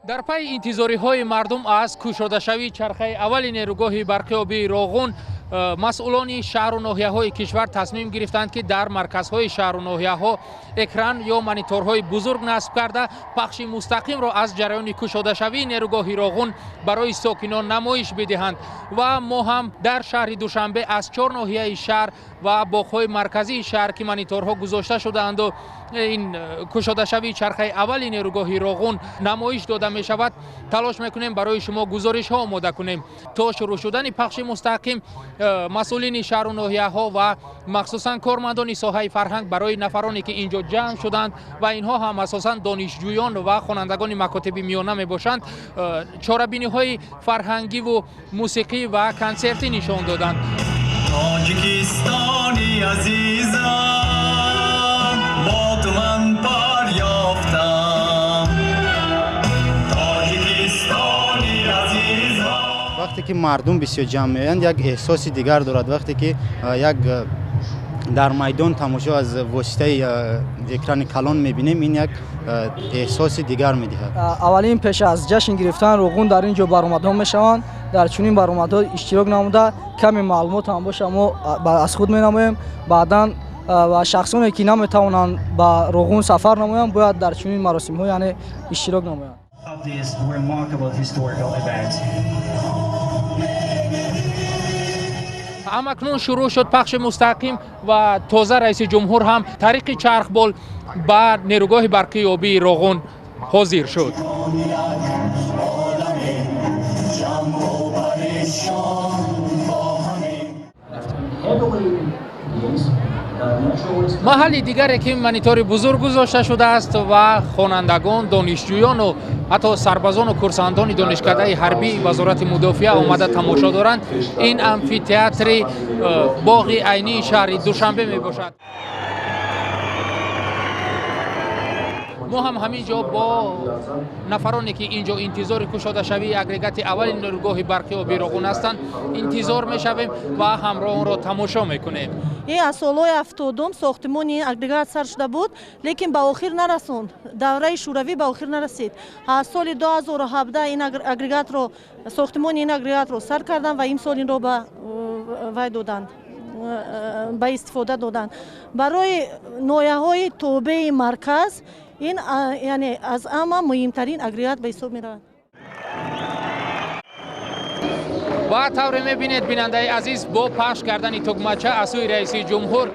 Дар пайи интизориҳои мардум аз кушодашавии чархаи аввали нерӯгоҳи барқи обии Роғун, масъулони шаҳру ноҳияҳои кишвар тасмим гирифтанд, ки дар марказҳои шаҳру ноҳияҳо экран ё мониторҳои бузург насб карда, пахши мустақимро аз ҷараёни кушодашавии нерӯгоҳи Роғун барои сокинон намоиш бидиҳанд. Ва мо ҳам дар шаҳри Душанбе аз 4 ноҳияи шаҳр ва боғҳои марказии шаҳр, ки мониторҳо гузошта шудаанду ин кушодашавии чархаи аввали нерӯгоҳи Роғун намоиш дода мешавад, талош мекунем барои шумо гузоришҳо омода кунем. То шурӯъ шудани пахши мустақим, масъулини шаҳру ноҳияҳо ва махсусан кормандони соҳаи фарҳанг барои нафароне, ки инҷо ҷамъ шуданд ва инҳо ҳам асосан донишҷӯён ва хонандагони макотиби миёна мебошанд, чорабиниҳои фарҳангиву мусиқӣ ва консертӣ нишон доданд. Тоҷикистони азизам, бо ту ман пар ёфтам. Тоҷикистони азизам. Вақте ки мардум бисёр ҷамъ меоянд, як эҳсоси дигар дорад. Вақте ки як дар майдон тамошо аз воситаи экрани калон мебинем, ин як эҳсоси дигар медиҳад. Аввалин пеш аз ҷашн гирифтан Роғун дар ин ҷо баромадҳо мешаванд. Дар чунин баромадҳо иштирок намуда, каме маълумот ҳам боша, мо аз худ менамоем. Баъдан ва шахсоне, ки наметавонанд ба Роғун сафар намоянд, бояд дар чунин маросимҳо, яъне, иштирок намоянд. Of this remarkable historical event. Ҳамакнун шурӯъ шуд пахши мустақим ва тоза раиси ҷумҳур ҳам тариқи чархбол ба нерӯгоҳи барқии обии Роғун ҳозир шуд. Маҳалли дигаре, ки монитори бузург гузошта шудааст ва хонандагон, донишҷӯёну ҳатто сарбазону курсантони донишкадаи ҳарбии Вазорати мудофиа омада тамошо доранд, ин амфитеатри боғи айнии шаҳри Душанбе мебошад. Мо ҳам ҳамин ҷо бо нафароне, ки ин ҷо интизори кушодашавии агрегати аввали нерӯгоҳи барқи обии Роғун ҳастанд, интизор мешавем ва ҳамроҳ онро тамошо мекунем. Ин аз солҳои 70-ум сохтимони ин агрегат сар шуда буд, лекин ба охир нарасонд. Давраи шӯравӣ ба охир нарасид. Аз соли 2017 ин агрегатро, сохтимони ин агрегатро сар карданд ва имсол инро ба вай доданд, ба истифода доданд. Барои ноҳияҳои тобеи марказ ин, яъне, аз ҳама муҳимтарин агрегат ба ҳисоб меравад. Ва тавре мебинед, бинандаи азиз, бо пахш кардани тугмача аз сӯи раиси ҷумҳур,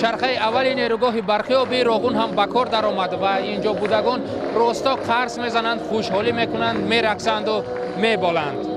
чархаи аввали нерӯгоҳи барқи обии Роғун ҳам ба кор даромад ва инҷо будагон росто қарс мезананд, хушҳолӣ мекунанд, мерақсанду меболанд.